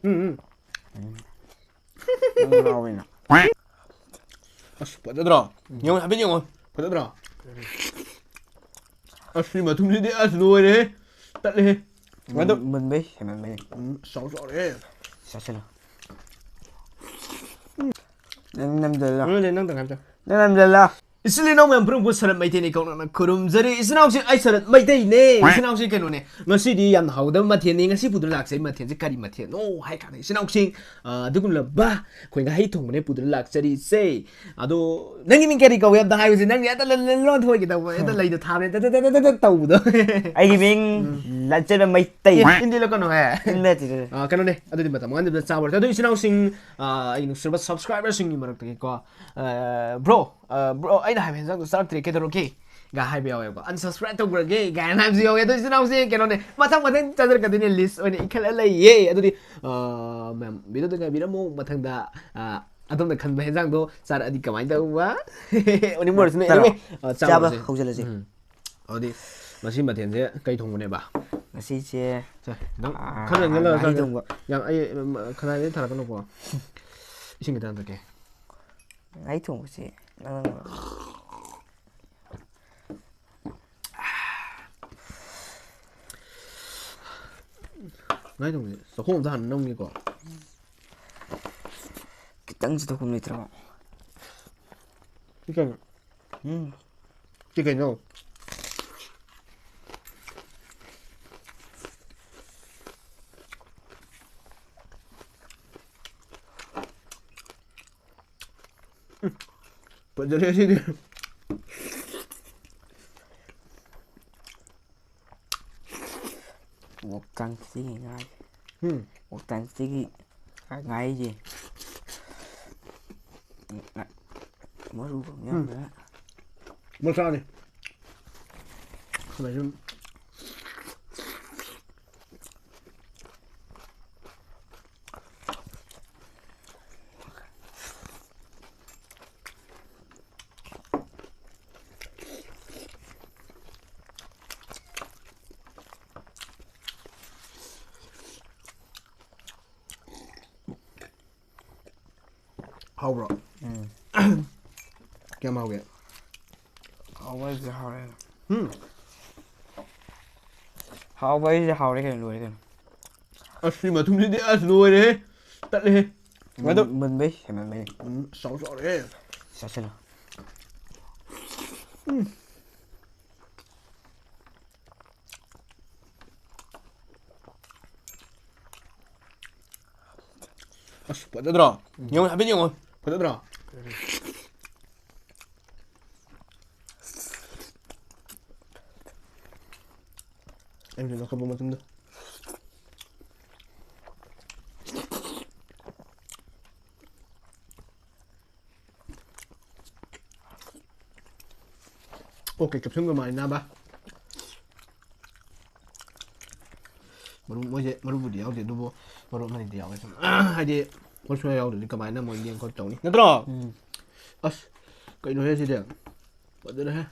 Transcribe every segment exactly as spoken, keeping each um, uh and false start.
ꯎꯝ, ꯎꯝ꯫ ꯅꯪ ꯉꯥꯎꯋꯤꯅ꯫ ꯑꯁ, ꯐꯖꯗ꯭ꯔꯣ? ꯌꯦꯡꯉꯣ, ꯍꯥꯏꯐꯦꯠ ꯌꯦꯡꯉꯣ꯫ ꯐꯖꯗ꯭ꯔꯣ? ꯑꯁ, ꯁꯤ ꯃꯇꯨꯝꯁꯤꯗꯤ ꯑꯁ ꯂꯣꯏꯔꯦꯍꯦ꯫ ꯇꯠꯂꯦꯍꯦ꯫ ꯃꯗꯨ ꯃꯨꯟꯕꯩ ꯍꯦꯟꯃꯟꯕꯩꯅꯦ꯫ ꯎꯝ, ꯆꯥꯎ ꯆꯥꯎꯔꯦꯍꯦ꯫ ꯆꯥꯁꯤꯜꯂꯣ꯫ ꯅꯪ ꯅꯝꯖꯜꯂꯣ꯫ ꯅꯪ ꯅꯪ ꯇꯪꯈꯥꯏ ꯑꯝ ꯆꯥ꯫ ꯅꯪ ꯅꯝꯖꯜꯂꯣ꯫ ꯏꯆꯤꯜ ꯏꯅꯥꯎ ꯃꯌꯥꯝ ꯄꯨꯝꯅꯃꯛꯄꯨ ꯁꯔꯠ ꯃꯩꯇꯩꯅ ꯏꯀꯧꯅꯅ ꯈꯨꯔꯨꯝꯖꯔꯤ꯫ ꯏꯆꯤꯜ ꯏꯅꯥꯎꯁꯤꯡ, ꯑꯩ ꯁꯔꯠ ꯃꯩꯇꯩꯅꯦ꯫ ꯏꯆꯤꯜ ꯏꯅꯥꯎꯁꯤꯡ ꯀꯩꯅꯣꯅꯦ, ꯉꯁꯤꯗꯤ ꯌꯥꯝꯅ ꯍꯥꯎꯒꯗꯕ ꯃꯊꯦꯜꯅꯤ꯫ ꯉꯁꯤ ꯄꯨꯗꯨꯅ ꯂꯥꯛꯆꯔꯤ ꯃꯊꯦꯜꯁꯦ ꯀꯔꯤ ꯃꯊꯦꯜꯅꯣ ꯍꯥꯏ ꯀꯥꯟꯗ, ꯏꯆꯤꯜ ꯏꯅꯥꯎꯁꯤꯡ, ꯑ, ꯑꯗꯨꯒꯨꯝꯂꯕ ꯑꯩꯈꯣꯏ ꯉꯥꯍꯩ ꯊꯣꯡꯕꯅꯦ ꯄꯨꯗꯨꯅ ꯂꯥꯛꯆꯔꯤꯁꯦ꯫ ꯑꯗꯣ ꯅꯪꯒꯤ ꯃꯤꯡ ꯀꯔꯤ ꯀꯧꯏ ꯑꯝꯇ ꯍꯥꯏꯌꯨꯁꯦ꯫ ꯅꯪꯒꯤ ꯍꯦꯛꯇ ꯂ-, ꯂ-, ꯂꯣꯟꯊꯣꯛꯑꯣꯏꯒꯦ ꯇꯧꯕ, ꯍꯦꯛꯇ ꯂꯩꯗꯣ ꯊꯥꯕꯅꯦ, ꯇ-, ꯇ-, ꯇ-, ꯇ-, ꯇ-, ꯇꯧꯕꯗꯣ꯫ ꯑꯩꯒꯤ ꯃꯤꯡ ꯎꯝ꯫ ꯂꯟꯆꯦꯟꯕ ꯃꯩꯇꯩ꯫ ꯑꯦ, ꯏꯟꯗꯤ ꯂꯣ ꯀꯩꯅꯣ ꯍꯦ꯫ ꯏꯟ ꯅꯠꯇꯦ, ꯅꯠꯇꯦ꯫ ꯑ, ꯀꯩꯅꯣꯅꯦ, ꯑꯗꯨꯗꯤ ꯃꯇꯝ ꯃꯥꯡꯍꯟꯗꯕꯤꯗ ꯆꯥꯕ ꯍꯧꯔꯁꯦ꯫ ꯑꯗꯣ ꯏꯆꯤꯜ ꯏꯅꯥꯎꯁꯤꯡ, ꯑ, ꯑꯩꯒꯤ ꯅꯨꯡꯁꯤꯔꯕ subscriberꯁꯤꯡꯒꯤ ꯃꯔꯛꯇꯒꯤꯀꯣ, ꯑ, bro, ꯑ, bro, ꯑꯩꯅ ꯍꯥꯏꯕ ꯍꯦꯟꯖꯥꯡꯗꯣ ꯆꯥꯔꯛꯇ꯭ꯔꯦ, ꯀꯩꯗꯧꯔꯒꯦ? ꯒ ꯍꯥꯏꯕ ꯌꯥꯎꯋꯦꯕꯀꯣ꯫ Unsubscribe ꯇꯧꯈ꯭ꯔꯒꯦ ꯒꯥꯏꯅ ꯍꯥꯏꯕꯁꯨ ꯌꯥꯎꯋꯦ꯫ ꯑꯗꯣ ꯏꯆꯤꯜ ꯏꯅꯥꯎꯁꯦ ꯀꯩꯅꯣꯅꯦ, ꯃꯊꯪ ꯃꯊꯪ ꯆꯥꯖꯔꯛꯀꯗꯣꯏꯅꯦ, list ꯑꯣꯏꯅ ꯏꯈꯠꯂ ꯂꯩꯌꯦ꯫ ꯑꯗꯨꯗꯤ, ꯑ, ꯃꯌꯥꯝ videoꯗ ꯉꯥꯏꯕꯤꯔꯝꯃꯣ꯫ ꯃꯊꯪꯗ, ꯑ, ꯑꯗꯣꯝꯅ ꯈꯟꯕ ꯍꯦꯟꯖꯥꯡꯗꯣ ꯆꯥꯔꯛꯑꯗꯤ ꯀꯃꯥꯏꯅ ꯇꯧꯕ? Anyway, ꯆꯥꯔꯣ꯫ Anyway, ꯑ, ꯆꯥꯕ ꯆꯥꯔꯨꯔꯁꯦ꯫ ꯍꯧꯖꯤꯜꯂꯁꯤ꯫ ꯎꯝ꯫ ꯑꯗꯨꯗꯤ ꯉꯁꯤ ꯃꯊꯦꯜꯁꯦ ꯀꯩ ꯊꯣꯡꯕꯅꯦꯕ? ꯉꯁꯤꯁꯦ, ꯁꯦ, ꯈꯤꯇꯪ ꯑꯥ, ꯈꯔ ꯉꯜꯂꯒ ꯉꯥꯍꯩ ꯆꯥꯒꯦ꯫ ꯊꯣꯡꯕ꯫ ꯌꯥꯝ, ꯑꯩ, ꯎꯝ, ꯈꯅꯥꯎꯗꯩ ꯊꯥꯔꯛꯀꯅꯨꯀꯣ꯫ ꯏꯁꯤꯡ ꯈꯤꯇꯪ ꯊꯛꯀꯦ꯫ ꯉꯥꯍꯩ ꯊꯣꯡꯕꯁꯤ ꯅꯪ ꯉꯥꯍꯩ ꯊꯣꯡꯕꯁꯦ ꯆꯥꯛꯈꯣꯝ ꯑꯝꯇ ꯍꯥꯟꯅ ꯅꯝꯒꯦꯀꯣ꯫ ꯈꯤꯇꯪꯁꯨ ꯊꯣꯛꯐꯝ ꯂꯩꯇ꯭ꯔꯕ? ꯁꯤ ꯀꯩꯅꯣ? ꯎꯝ꯫ ꯁꯤ ꯀꯩꯅꯣ? ꯎꯝ꯫ ꯐꯖꯔꯦ ꯁꯤꯗꯤ꯫ ꯋꯣꯛꯇꯥꯡ ꯁꯤꯒꯤ ꯉꯥꯏ꯫ ꯎꯝ꯫ ꯋꯣꯛꯇꯥꯡ ꯁꯤꯒꯤ ꯉꯥꯏꯁꯦ꯫ ꯃꯔꯨ ꯎꯝ꯫ ꯌꯥꯝꯗꯅ꯫ ꯃꯆꯥꯅꯤ꯫ ꯁꯨꯃꯥꯏꯅ ꯁꯨꯝ꯫ ꯍꯥꯎꯕ꯭ꯔꯣ? ꯎꯝ ꯀꯌꯥꯝ ꯍꯥꯎꯒꯦ? ꯍꯥꯎꯕ ꯍꯥꯏꯁꯦ ꯍꯥꯎꯔꯦ꯫ ꯎꯝ ꯍꯥꯎꯕ ꯍꯥꯏꯁꯦ ꯍꯥꯎꯔꯦ ꯀꯩꯅꯣ, ꯂꯣꯏꯔꯦ ꯀꯩꯅꯣ꯫ ꯑꯁ ꯁꯤ ꯃꯇꯨꯝꯁꯤꯗꯤ ꯑꯁ ꯂꯣꯏꯔꯦꯍꯦ꯫ ꯇꯠꯂꯦꯍꯦ꯫ ꯃꯗꯨ ꯃꯨꯟꯕꯩ ꯍꯦꯟꯃꯟꯕꯩꯅꯦ꯫ ꯎꯝ ꯆꯥꯎ ꯆꯥꯎꯔꯦꯍꯦ꯫ ꯆꯥꯁꯤꯜꯂꯣ꯫ ꯑꯁ ꯐꯖꯗ꯭ꯔꯣ? ꯌꯦꯡꯉꯣ ꯍꯥꯏꯐꯦꯠ ꯌꯦꯡꯉꯣ꯫ ꯐꯖꯗ꯭ꯔꯣ? ꯑꯩꯅ ꯂꯧꯈꯠꯄ ꯃꯇꯨꯡꯗ ꯑꯣꯀꯦ ꯀꯦꯞꯁꯟꯒ ꯃꯥꯟꯅꯕ꯫ ꯃꯔꯨ ꯃꯣꯏꯁꯦ ꯃꯔꯨꯕꯨꯗꯤ ꯌꯥꯎꯗꯦ ꯑꯗꯨꯕꯨ ꯃꯔꯨ ꯑꯃꯅꯤꯗꯤ ꯌꯥꯎꯋꯦ ꯁꯨꯝ꯫ ꯍꯥꯏꯗꯤ ꯃꯣꯏ ꯁꯨꯡꯌꯥꯎ ꯌꯥꯎꯗ꯭ꯔꯗꯤ ꯀꯃꯥꯏꯅ ꯃꯣꯏ ꯂꯦꯡ ꯈꯣꯠ ꯇꯧꯅꯤ ꯅꯠꯇ꯭ꯔꯣ? ꯎꯝ ꯑꯁ ꯀꯩꯅꯣꯍꯦ ꯁꯤꯗꯤ? ꯐꯖꯔꯦꯍꯦ꯫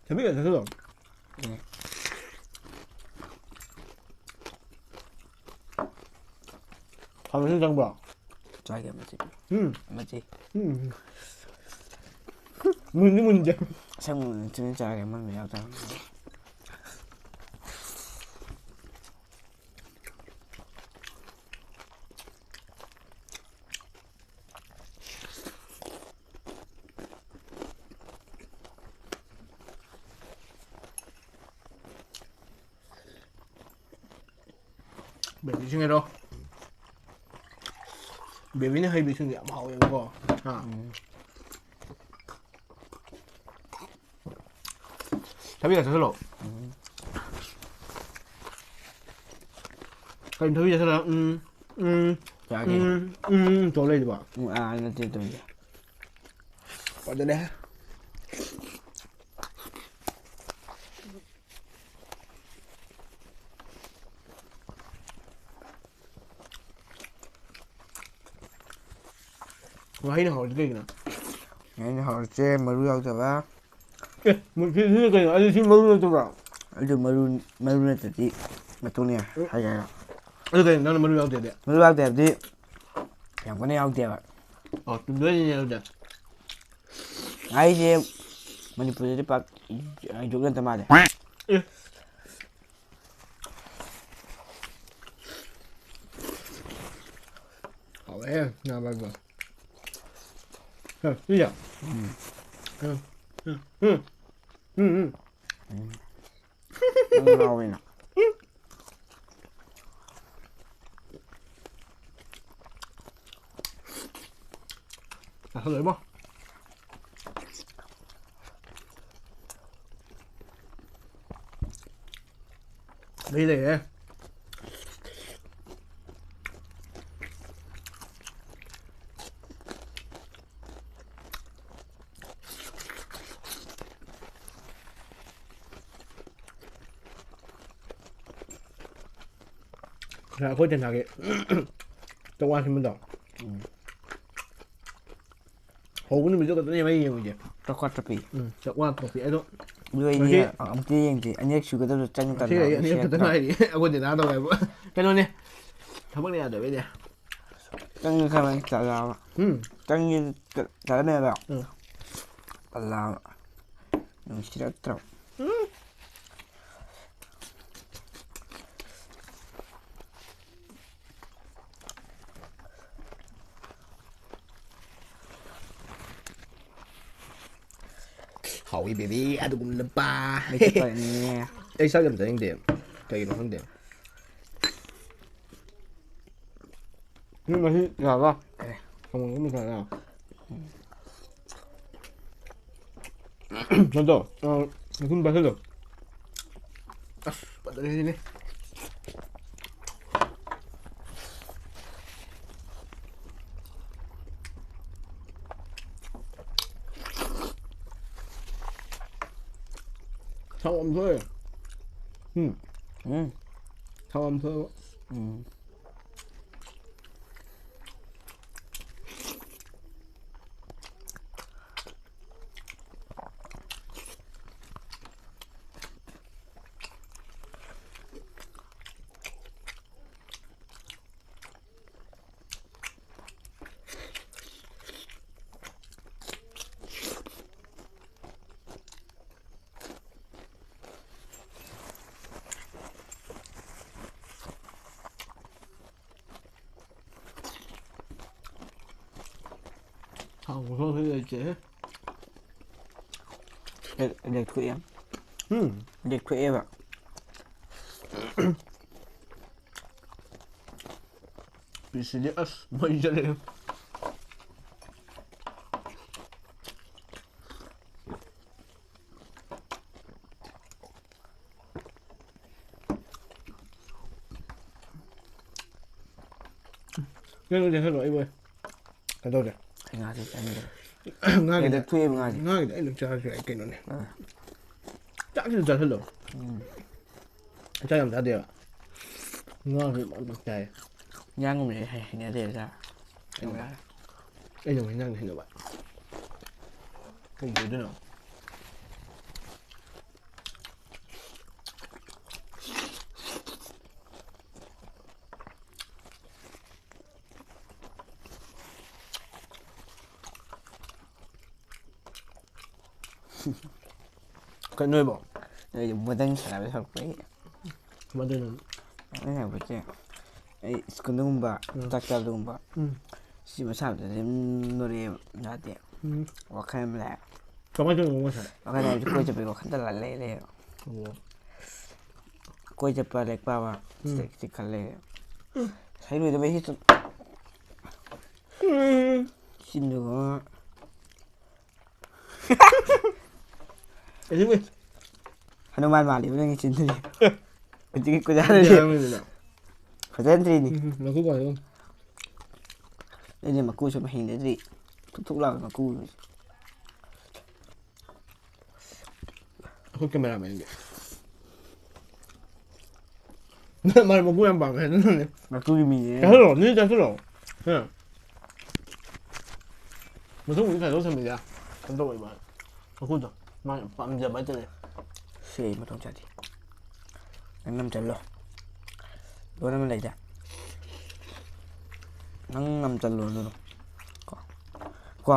ꯊꯕꯤ ꯀꯩꯅꯣ ꯆꯠꯊꯣꯛꯑꯣ꯫ ꯎꯝ ꯐꯥꯎꯟꯗꯦꯁꯟ ꯆꯪꯕ꯭ꯔꯣ? ꯆꯥꯒꯦ ꯃꯆꯤ꯫ ꯎꯝ ꯃꯆꯤ꯫ ꯎꯝ ꯃꯨꯟꯗꯤ ꯃꯨꯟꯗꯦ꯫ ꯑꯁꯪꯕ ꯅꯨꯃꯤꯠꯇꯨꯅ ꯆꯥꯒꯦ ꯑꯃꯟꯕ ꯌꯥꯎꯗꯕ꯫ ꯕꯦꯕꯤꯁꯤꯡ ꯍꯥꯏꯔꯣ꯫ ꯕꯦꯕꯤꯅ ꯍꯩꯕꯤꯁꯤꯡꯗꯤ ꯌꯥꯝ ꯍꯥꯎꯋꯦꯕꯀꯣ꯫ ꯍꯥ꯫ ꯎꯝ ꯊꯕꯤ ꯈꯔ ꯆꯥꯁꯤꯜꯂꯣ꯫ ꯎꯝ ꯀꯩꯅꯣ ꯊꯕꯤ ꯆꯥꯁꯤꯜꯂꯣ? ꯎꯝ ꯎꯝ꯫ ꯆꯥꯒꯦ꯫ ꯎꯝ, ꯎꯝ, ꯎꯝ, ꯇꯧ ꯂꯩꯗꯨꯕꯣ꯫ ꯎꯝ, ꯑꯥ, ꯅꯠꯇꯦ, ꯇꯧꯔꯤꯁꯦ꯫ ꯐꯖꯅꯦ꯫ ꯉꯥꯍꯩꯅ ꯍꯥꯎꯔꯤꯁꯦ ꯀꯩꯒꯤꯅꯣ? ꯉꯥꯍꯩꯅ ꯍꯥꯎꯔꯤꯁꯦ ꯃꯔꯨ ꯌꯥꯎꯗꯕ꯫ ꯑꯦ, ꯃꯨꯔꯈꯤꯁꯤꯅ ꯀꯩꯅꯣ? ꯑꯗꯨ ꯁꯤ ꯃꯔꯨ ꯅꯠꯇꯕ꯭ꯔꯣ? ꯑꯗꯨ ꯃꯔꯨ, ꯃꯔꯨ ꯅꯠꯇ꯭ꯔꯗꯤ ꯃꯇꯣꯡꯅꯤ ꯍꯥꯏ ꯍꯥꯏꯔꯣ? ꯑꯗꯨ ꯀꯩꯅꯣ ꯅꯪꯅ ꯃꯔꯨ ꯌꯥꯎꯗꯦꯗꯤ? ꯃꯔꯨ ꯌꯥꯎꯗꯦ ꯍꯥꯏꯕꯗꯤ ꯌꯥꯝ ꯀꯟꯅ ꯌꯥꯎꯗꯦꯕ꯫ ꯑꯣ, ꯆꯨꯝꯗꯣꯏꯅꯤꯅꯦ ꯑꯗꯨꯗꯤ꯫ ꯉꯥꯍꯩꯁꯦ ꯃꯅꯤꯄꯨꯔꯗꯗꯤ ꯄꯥꯛ ꯌꯣꯛꯅꯗ ꯃꯥꯜꯂꯦ꯫ ꯑꯦ꯫ ꯍꯥꯎꯋꯦꯍꯦ, ꯉꯥ ꯃꯔꯨꯗꯣ꯫ ꯍꯦ, ꯁꯤꯁꯦ꯫ ꯎꯝ꯫ ꯎꯝ, ꯎꯝ, ꯎꯝ, ꯎꯝ, ꯎꯝ꯫ ꯎꯝ꯫ ꯅꯪ ꯉꯥꯎꯋꯤꯅ꯫ ꯆꯥꯁꯜꯂꯣ ꯏꯕꯣ꯫ ꯃꯍꯤ ꯂꯩꯔꯦ꯫ ꯉꯁꯥꯏ ꯑꯩꯈꯣꯏ ꯇꯦꯟꯊꯥꯒꯤ ꯆꯥꯛꯋꯥꯟ ꯁꯤꯟꯕꯗꯣ꯫ ꯎꯝ꯫ ꯍꯧꯕ ꯅꯨꯃꯤꯠꯇꯣ ꯈꯛꯇꯅꯦ ꯃꯩ ꯌꯦꯡꯉꯨꯁꯦ꯫ ꯆꯥꯛꯋꯥ ꯇꯣꯄꯤ꯫ ꯎꯝ, ꯆꯥꯛꯋꯥ ꯇꯣꯄꯤ꯫ ꯑꯗꯣ ꯑꯗꯨ ꯑꯩꯗꯤ ꯉꯁꯤ ꯑꯃꯨꯛꯇ ꯌꯦꯡꯗꯦ꯫ ꯑꯅꯤꯔꯛ ꯁꯨꯒꯗꯕꯗꯣ ꯆꯪꯉꯀꯥꯟꯗ ꯉꯁꯤ ꯑꯩ ꯑꯃꯨꯛ ꯑꯅꯤꯔꯛ ꯈꯛꯇ ꯁꯦꯠꯇ꯭ꯔꯣ? ꯉꯥꯏꯔꯤ꯫ ꯑꯩꯈꯣꯏ ꯗꯗꯥ ꯇꯧꯋꯦꯕ꯫ ꯀꯩꯅꯣꯅꯦ, ꯊꯕꯛꯅ ꯌꯥꯗꯕꯩꯅꯦ꯫ ꯆꯪꯉꯦ ꯈꯜꯂꯣ, ꯆꯥꯛ ꯆꯥꯕ꯫ ꯎꯝ꯫ ꯆꯪꯉꯦ ꯆꯥꯅꯦꯕ꯫ ꯎꯝ꯫ ꯑꯂꯥ꯫ ꯅꯨꯡꯁꯤꯔꯛꯇ꯭ꯔꯣ? ꯎꯝ꯫ ꯍꯥꯎꯏ baby, ꯑꯗꯨꯒꯨꯝꯂꯕ꯫ ꯑꯩꯁꯨ ꯇꯧꯔꯤꯅꯤꯅꯦ꯫ ꯑꯩ ꯆꯥꯛ ꯌꯥꯝ ꯆꯥꯅꯤꯡꯗꯦ꯫ ꯀꯩꯒꯤꯅꯣ ꯈꯪꯗꯦ꯫ ꯎꯝ, ꯃꯁꯤ ꯌꯥꯕ? ꯑꯦ꯫ ꯈꯣꯡꯗ꯭ꯔꯨꯝ ꯃꯆꯥꯗꯣ꯫ ꯑꯗꯣ, ꯑ, ꯃꯊꯨꯝ ꯄꯥꯏꯁꯤꯜꯂꯣ꯫ ꯑꯁ, ꯐꯖꯔꯦ ꯁꯤꯗꯤ꯫ ꯊꯥꯎ ꯌꯥꯝ ꯊꯣꯛꯑꯦ꯫ ꯎꯝ꯫ ꯎꯝ꯫ ꯊꯥꯎ ꯌꯥꯝ ꯊꯣꯛꯑꯦꯕ꯫ ꯎꯝ꯫ ꯊꯥꯎ ꯈꯨꯊꯣꯛꯁꯤ ꯂꯩꯇꯦꯍꯦ꯫ ꯂꯦꯛ-, ꯂꯦꯛꯊꯣꯛꯑꯦ꯫ ꯎꯝ꯫ ꯂꯦꯛꯊꯣꯛꯑꯦꯕ꯫ ꯄꯤꯁꯁꯤꯗꯤ ꯑꯁ ꯃꯩ ꯆꯠꯂꯦ꯫ ꯀꯩꯅꯣ ꯂꯦꯛꯍꯜꯂꯣ ꯑꯩꯕꯨ꯫ ꯀꯩꯗꯧꯔꯦ? ꯑꯩ ꯉꯥꯁꯦ ꯆꯥꯅꯤꯡꯗꯦ꯫ ꯉꯥꯒꯤꯗ-, ꯂꯦꯛꯊꯣꯛꯑꯦꯕ ꯉꯥꯁꯦ꯫ ꯉꯥꯒꯤꯗ ꯑꯩ ꯑꯗꯨꯝ ꯆꯥꯔꯁꯨ ꯌꯥꯏ ꯀꯩꯅꯣꯅꯦ꯫ ꯑꯥ꯫ ꯆꯥꯛꯁꯤꯁꯨ ꯆꯥꯁꯤꯜꯂꯣ꯫ ꯎꯝ꯫ ꯆꯥꯛ ꯌꯥꯝ ꯆꯥꯗꯦꯕ꯫ ꯉꯥꯁꯨ ꯃꯌꯥꯝ ꯆꯥꯏ꯫ ꯏꯟꯖꯥꯡꯒꯨꯝꯕꯁꯦ ꯍꯩ-, ꯍꯩꯅꯗꯦꯕ ꯆꯥ-, ꯑꯩꯅ, ꯑꯩꯅ ꯑꯃꯨꯛ ꯏꯟꯖꯥꯡ ꯍꯩꯅꯕ꯫ ꯀꯩ ꯑꯣꯏꯗꯣꯏꯅꯣ? ꯀꯩꯅꯣ ꯅꯣꯏꯕꯣ? ꯅꯣꯏꯗꯤ ꯃꯣꯗꯔꯟ ꯁꯥꯟꯅꯕ ꯁꯥꯔꯛꯄꯩ꯫ ꯃꯗꯨꯅ ꯑꯩꯅ ꯍꯥꯏꯕꯁꯦ, ꯑꯩ ꯁ꯭ꯀꯨꯜꯗꯒꯨꯝꯕ, ꯎꯝ꯫ ꯆꯥꯛ ꯆꯥꯕꯗꯒꯨꯝꯕ, ꯎꯝ꯫ ꯁꯤ ꯃꯁꯥꯅꯗꯤ ꯑꯗꯨꯝ ꯅꯣꯔꯛꯑꯦꯕ, ꯌꯥꯗꯦ꯫ ꯎꯝ꯫ ꯋꯥꯈꯜ ꯑꯃ ꯂꯥꯛꯑꯦ꯫ ꯀꯃꯥꯏꯅ ꯇꯧꯔꯤꯅꯣ ꯉꯁꯥꯏ? ꯋꯥꯈꯜ ꯍꯥꯏꯕꯗꯤ ꯀꯣꯏ ꯆꯠꯄꯒꯤ ꯋꯥꯈꯜꯗ ꯂꯥꯛ ꯂꯩ ꯂꯩꯌꯦꯕ꯫ ꯑꯣ꯫ ꯀꯣꯏ ꯆꯠꯄ, ꯂꯥꯏꯔꯤꯛ ꯄꯥꯕ, ꯎꯝ꯫ ꯁꯤꯗ ꯈꯤꯇꯪ ꯈꯜ ꯂꯩꯔꯦ꯫ ꯎꯝ꯫ ꯉꯁꯥꯏ ꯂꯣꯏꯗꯕꯩ ꯍꯤꯠꯇꯨ-, ꯎꯝ꯫ ꯆꯤꯟꯗꯨꯒ꯫ ꯑꯁꯦꯡꯕꯩ꯫ ꯍꯅꯨꯃꯥꯟ ꯃꯥꯜꯂꯤꯕ ꯅꯪꯒꯤ ꯆꯤꯟꯗꯨꯗꯤ꯫ ꯍꯧꯖꯤꯛꯀꯤ ꯀꯨꯖꯥꯗꯨꯗꯤ꯫ ꯌꯥꯔꯝꯃꯤꯗꯅ꯫ ꯐꯖꯗ꯭ꯔꯤꯅꯤ꯫ ꯎꯝ, ꯃꯀꯨ ꯄꯥꯜꯂꯦ꯫ ꯑꯩꯗꯤ ꯃꯀꯨ ꯁꯨꯝ ꯍꯩꯅꯗ꯭ꯔꯤ꯫ ꯊꯨꯛ ꯊꯨꯛ ꯂꯥꯎꯕ ꯃꯀꯨ꯫ ꯑꯩꯈꯣꯏ ꯀꯦꯃꯦꯔꯥꯃꯦꯟꯒꯤ꯫ ꯃꯥ ꯃꯀꯨ ꯌꯥꯝ ꯄꯥꯝꯃꯦ ꯑꯗꯨꯅꯅꯦ꯫ ꯃꯀꯨꯒꯤ ꯃꯤꯅꯦ꯫ ꯆꯥꯁꯤꯜꯂꯣ, ꯅꯣꯏ ꯆꯥꯁꯤꯜꯂꯣ꯫ ꯍꯥ꯫ ꯃꯊꯪꯗꯤ ꯈꯥꯏꯗꯣꯛ ꯊꯝꯃꯤꯗ꯫ ꯀꯩꯅꯣ ꯇꯧꯋꯦ ꯃꯥ꯫ ꯃꯀꯨꯗꯣ꯫ ꯃꯥ ꯌꯥꯝ ꯄꯥꯝꯖꯕ ꯍꯥꯏꯇꯥꯔꯦ꯫ ꯁꯤ ꯑꯩ ꯃꯊꯪ ꯆꯥꯗꯦ꯫ ꯅꯪ ꯅꯝꯁꯤꯜꯂꯣ꯫ ꯂꯣꯟ ꯑꯃ ꯂꯩꯗ꯫ ꯅꯪ ꯅꯝꯁꯤꯜꯂꯣ ꯑꯗꯨꯗꯣ꯫ ꯀꯣ꯫ ꯀꯣ꯫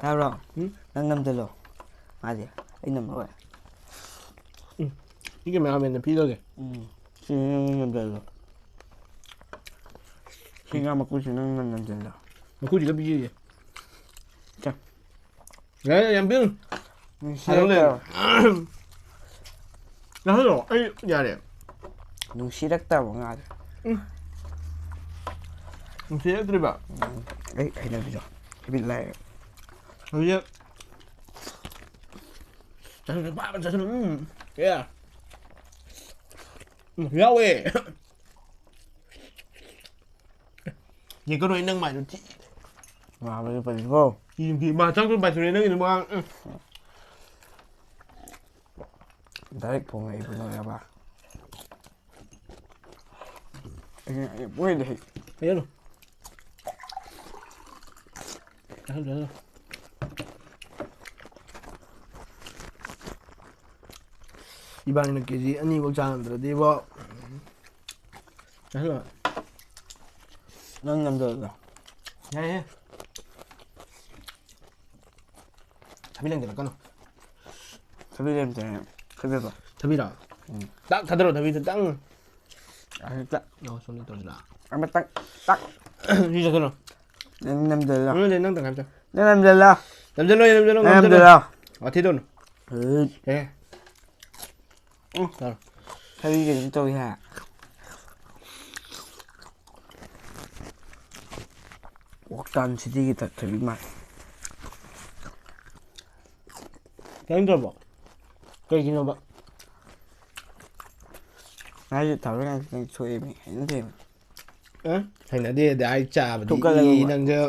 ꯇꯥꯕ꯭ꯔꯣ? ꯎꯝ? ꯅꯪ ꯅꯝꯁꯤꯜꯂꯣ꯫ ꯃꯥꯁꯦ꯫ ꯑꯩ ꯅꯝꯃꯔꯣꯏ꯫ ꯎꯝ꯫ ꯁꯤ ꯀꯦꯃꯦꯔꯥꯃꯦꯟꯗ ꯄꯤꯔꯒꯦ꯫ ꯎꯝ꯫ ꯁꯤ ꯅꯪ ꯅꯝꯁꯤꯜꯂꯣ꯫ ꯁꯤ ꯉꯥ ꯃꯀꯨꯁꯤ ꯅꯪ ꯅꯝꯁꯤꯜꯂꯣ꯫ ꯃꯀꯨꯁꯤꯒ ꯄꯤꯖꯒꯦ꯫ ꯆꯥ꯫ ꯌꯥꯔꯦ, ꯌꯥꯝ ꯄꯤꯔꯨꯅꯨ꯫ ꯅꯨꯡꯁꯤꯔꯛꯇ꯭ꯔꯕ꯫ ꯍꯥꯏꯔꯛꯑꯣꯅꯦ꯫ ꯆꯥꯍꯜꯂꯣ, ꯑꯩ ꯌꯥꯔꯦ꯫ ꯅꯨꯡꯁꯤꯔꯛꯇ꯭ꯔꯕ ꯉꯥꯁꯦ꯫ ꯎꯝ꯫ ꯅꯨꯡꯁꯤꯔꯛꯇ꯭ꯔꯤꯕ? ꯎꯝ꯫ ꯑꯩ ꯍꯩꯅꯕꯤꯗꯣ꯫ ꯍꯦꯕꯤꯠ ꯂꯥꯛꯑꯦ꯫ ꯍꯧꯖꯤꯛ ꯆꯥꯁꯤꯜꯂꯨ, ꯄꯥꯕ ꯆꯥꯁꯤꯜꯂꯨ꯫ ꯎꯝ꯫ ꯌꯥ꯫ ꯎꯝ, ꯌꯥꯎꯋꯦ꯫ ꯌꯦꯡꯒꯅꯨ, ꯑꯩ ꯅꯪ ꯃꯥꯏꯗꯣ ꯊꯤ꯫ ꯃꯥ ꯃꯗꯨ ꯄꯟꯁꯤꯀꯣ꯫ ꯌꯦꯡꯗꯦ, ꯃꯥ ꯆꯪꯁꯨ ꯄꯥꯏꯊꯣꯔꯛꯑꯦ, ꯅꯪꯒꯤꯗꯣ ꯃꯥ, ꯎꯝ꯫ ꯗꯥꯏꯔꯦꯛ ꯐꯣꯡꯉꯛꯏ ꯏꯕꯨꯡꯉꯣ ꯌꯥꯕ꯫ ꯑꯩ, ꯑꯩ ꯄꯨꯡꯍꯩꯗ ꯍꯩ꯫ ꯀꯩꯅꯣ? ꯆꯥꯁꯤꯜꯂꯨ, ꯆꯥꯁꯤꯜꯂꯨ꯫ ꯏꯕꯥꯅꯤꯅ ꯀꯦ ꯖꯤ ꯑꯅꯤꯐꯧ ꯆꯥ ꯉꯝꯗ꯭ꯔꯗꯤꯕꯣ꯫ ꯆꯥꯁꯤꯜꯂꯣ꯫ ꯅꯪ ꯅꯝꯖꯜꯂꯣ꯫ ꯌꯥꯏꯍꯦ꯫ ꯊꯕꯤ ꯂꯦꯡꯖꯜꯂꯛꯀꯅꯨ꯫ ꯊꯕꯤ ꯂꯦꯡꯖꯜꯂꯦ꯫ ꯊꯕꯤꯗꯣ꯫ ꯊꯕꯤꯔꯣ? ꯎꯝ꯫ ꯇꯥꯛ ꯊꯥꯗꯔꯣ ꯊꯕꯤꯗꯣ ꯇꯪ꯫ ꯑꯃꯇꯪ꯫ ꯑꯣ, ꯁꯣꯝꯗ ꯇꯧꯁꯤꯔꯥ? ꯑꯃꯇꯪ ꯇꯛ꯫ ꯁꯤ ꯆꯠꯊꯠꯂꯣ꯫ ꯅꯪ ꯅꯝꯖꯜꯂꯣ꯫ ꯅꯪ ꯅꯝꯖꯜꯂꯣ꯫ ꯅꯪ ꯅꯝꯖꯜꯂꯣ, ꯅꯝꯖꯜꯂꯣ, ꯅꯪ ꯅꯝꯖꯜꯂꯣ꯫ ꯅꯝꯖꯜꯂꯣ꯫ ꯋꯥꯊꯤ ꯇꯧꯅꯨ꯫ ꯍꯩꯠ꯫ ꯑꯦ꯫ ꯎꯝ꯫ ꯆꯥꯔꯣ꯫ ꯊꯕꯤ ꯀꯩꯅꯣꯝ ꯇꯧꯏ ꯍꯥ꯫ ꯋꯥꯛꯇꯥꯟ ꯁꯤꯇꯤꯒꯤ ꯊ-, ꯊꯕꯤ ꯃꯥꯜꯂꯦ꯫ ꯆꯥꯅꯤꯡꯗ꯭ꯔꯕꯣ? ꯀꯩꯒꯤꯅꯣꯕ? ꯉꯥꯏꯁꯦ ꯊꯥꯎꯔꯦꯛ ꯉꯥꯛꯇꯪ ꯁꯣꯛꯑꯦꯃꯤ, ꯍꯩꯅꯗꯦꯃꯤ꯫ ꯑ? ꯍꯩꯅꯗꯦꯗꯤ ꯑꯩ ꯆꯥꯕꯗꯤ ꯊꯨꯛꯀꯠꯂꯒ ꯏ ꯅꯪꯁꯨ꯫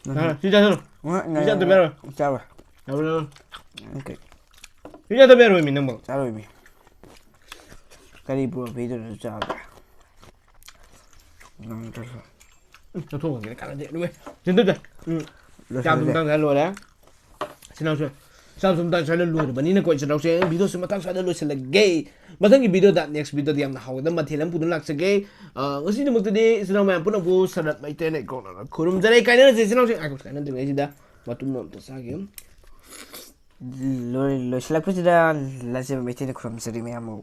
ꯅꯪꯁꯨ꯫ ꯑ, ꯁꯤ ꯆꯥꯁꯤꯜꯂꯨ꯫ ꯉ-, ꯁꯤ ꯆꯥꯗꯕ ꯌꯥꯔꯣꯏ꯫ ꯆꯥꯔꯣꯏ꯫ ꯌꯥꯕ꯭ꯔꯣ? ꯑꯣꯀꯦ꯫ ꯁꯤ ꯆꯥꯗꯕ ꯌꯥꯔꯣꯏꯃꯤ ꯅꯪꯕꯣ꯫ ꯆꯥꯔꯣꯏꯃꯤ꯫ ꯀꯔꯤ ꯄꯨꯔꯛꯄꯤꯗꯣꯏꯅꯣ ꯆꯥꯕ? ꯅꯪ ꯆꯠꯂꯣ꯫ ꯎꯝ, ꯆꯠꯊꯣꯛꯑꯒꯦ ꯀꯥꯟꯅꯗꯦ ꯑꯗꯨꯃꯥꯏ꯫ ꯆꯤꯟꯗꯨꯗ꯫ ꯎꯝ꯫ ꯆꯥꯕ ꯂꯣꯏꯁꯜꯂꯁꯦ꯫ ꯃꯇꯥꯡ ꯈꯔ ꯂꯣꯏꯔꯦ꯫ ꯁꯤ ꯅꯪꯁꯨ ꯆꯥꯕ ꯃꯇꯥꯡ ꯁ꯭ꯋꯥꯏꯗ ꯂꯣꯏꯔꯕꯅꯤꯅꯀꯣ ꯏꯆꯤꯟ ꯏꯅꯥꯎꯁꯦ ꯚꯤꯗꯤꯑꯣꯁꯦ ꯃꯇꯥꯡ ꯁ꯭ꯋꯥꯏꯗ ꯂꯣꯏꯁꯤꯜꯂꯒꯦ꯫ ꯃꯊꯪꯒꯤ ꯚꯤꯗꯤꯑꯣꯗ next ꯚꯤꯗꯤꯑꯣꯗ ꯌꯥꯝꯅ ꯍꯥꯎꯒꯗꯕ ꯃꯊꯦꯜ ꯑꯃ ꯄꯨꯗꯨꯅ ꯂꯥꯛꯆꯒꯦ꯫ ꯑ, ꯉꯁꯤꯗꯃꯛꯇꯗꯤ ꯏꯆꯤꯟ ꯏꯅꯥꯎ ꯃꯌꯥꯝ ꯄꯨꯝꯅꯃꯛꯄꯨ ꯁꯔꯠ ꯃꯩꯇꯩꯅ ꯏꯀꯣꯛꯅꯅ ꯈꯨꯔꯨꯝꯖꯔꯦ꯫ ꯀꯥꯏꯅꯔꯁꯦ ꯏꯆꯤꯟ ꯏꯅꯥꯎꯁꯤꯡ꯫ ꯉꯥꯏꯈꯣ, ꯀꯥꯏꯅꯗ꯭ꯔꯤꯉꯩꯁꯤꯗ ꯃꯇꯨꯝ ꯑꯃꯇ ꯆꯥꯒꯦ꯫ ꯂꯣꯏ-, ꯂꯣꯏꯁꯤꯜꯂꯛꯄꯁꯤꯗ ꯂꯥꯏꯖꯕ ꯃꯩꯇꯩꯅ ꯈꯨꯔꯨꯝꯖꯔꯤ ꯃꯌꯥꯝꯕꯨ꯫